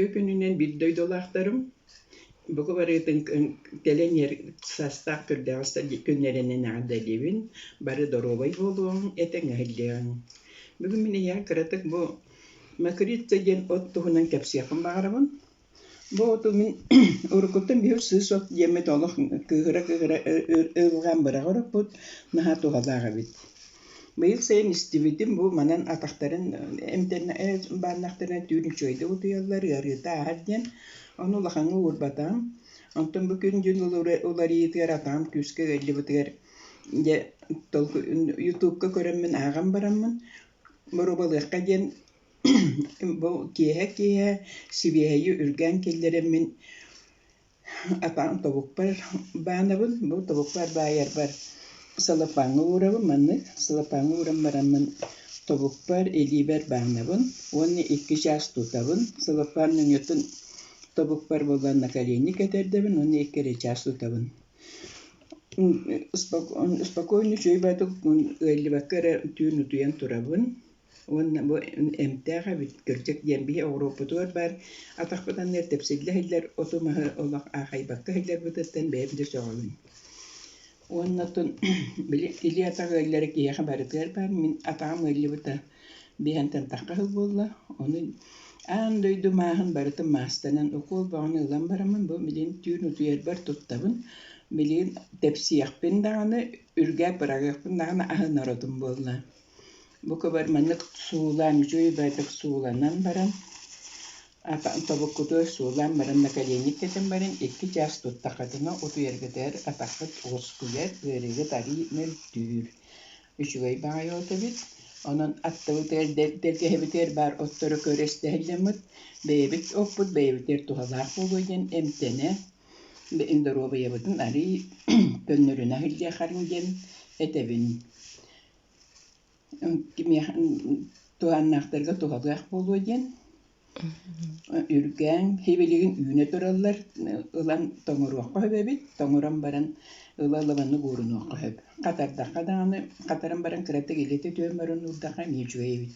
Үтүө күнүнэн биир дойдулаахтарым, бука барыгытын кэлэн иһэр саастаах кырдьаҕастар күннэринэн эҕэрдэлиибин, бары доруобай буолуоҥ, этэҥҥэ иһиллиэҕиҥ. Бүгүн мин эһиэхэ кыратык бу Макрица диэн от туһунан кэпсиэхпин баҕарабын. Бу оту мин уруккуттан биир сыыс от диэммит олох кыыһыра-кыыһыра ылҕаан быраҕар оппут наһаа туһалаах эбит. Быйыл сайын истибитим бу манан атахтарын эмтэнэ бааннахтарына түүн үчүгэйдик утуйаллар, ыарыыта ааһар диэн, ону улахаҥҥа уурбатаҕым. Онтон бу күн-дьыл уларыйыытыгар атаҕым күүскэ ыалдьыбытыгар дьэ ютубка көрөммүн ааҕан бараммын боруобалыахха диэн бу киэһэ-киэһэ сибиэһэйи үргээн киллэрэммин атаҕым тобукпар баанабын, бу тобукпар баайарбар салапааҥҥа уурабын маннык, салапааҥҥа ууран бараммын тобукпар, илиибэр баанабын уонна 2 чаас тутабын, салапаан нөҥүөтүн тобукпар буолан наколенник кэтэрдэбин уонна 2 эрэ чаас тутабын. Спокойно үчүгэй баҕайытык ыалдьыбакка эрэ түүн утуйан турабын. Уонна бу эмтээх эбит, кырдьык диэн биһи оҕуруоппутугар баар атахпыт анныгар тэпсиллэ иһиллэр оту-маһы олох аахайбакка иһиллэрбититтэн бэйэм да сөҕөбүн. Уонна оттон били илии-атах ыаллара киһиэхэ барытыгар баар, мин атаҕым ыалдьыбыта биһэнтэн тахха сыл буолла, ону аан дойду мааһын барытын маастанан укуол бөҕөнү ылан бараммын бу билигин түүн утуйарбар туттабын, билигин тэпсиэхпин даҕаны, үргээт быраҕыахпын даҕаны аһынар отум буолла. Бу кыбар маннык суулаан, үчүгэй баҕайытык сууланан баран, тобуккутугар суулаан баран наколенник кэтэн баран 2 чаас туттаххытына утуйаргытыгар атаххыт уоскуйар, ыарыыгыт арыый мөлтүүр. Үчүгэй баҕайы от эбит. Онон аттыбытыгар тэлгэһэбитигэр баар оттору көрө истэ сылдьаммыт, бэйэбит оппут бэйэбитигэр туһалаах буолуо диэн эмтэнэ, доруобуйабытын арыый көннөрүнэ сылдьыаххарыҥ диэн этэбин. Кимиэхэ туһааннаахтарга туһалыах буолуо диэн үргээн сибилигин үүнэ тураллар, ылан тоҥоруохха сөп эбит, тоҥорон баран ыла-ыла маннык уурунуохха сөп. Хатардахха даҕаны, хатаран баран кыратык илитэ түһэн баран уурдахха эмиэ үчүгэй эбит.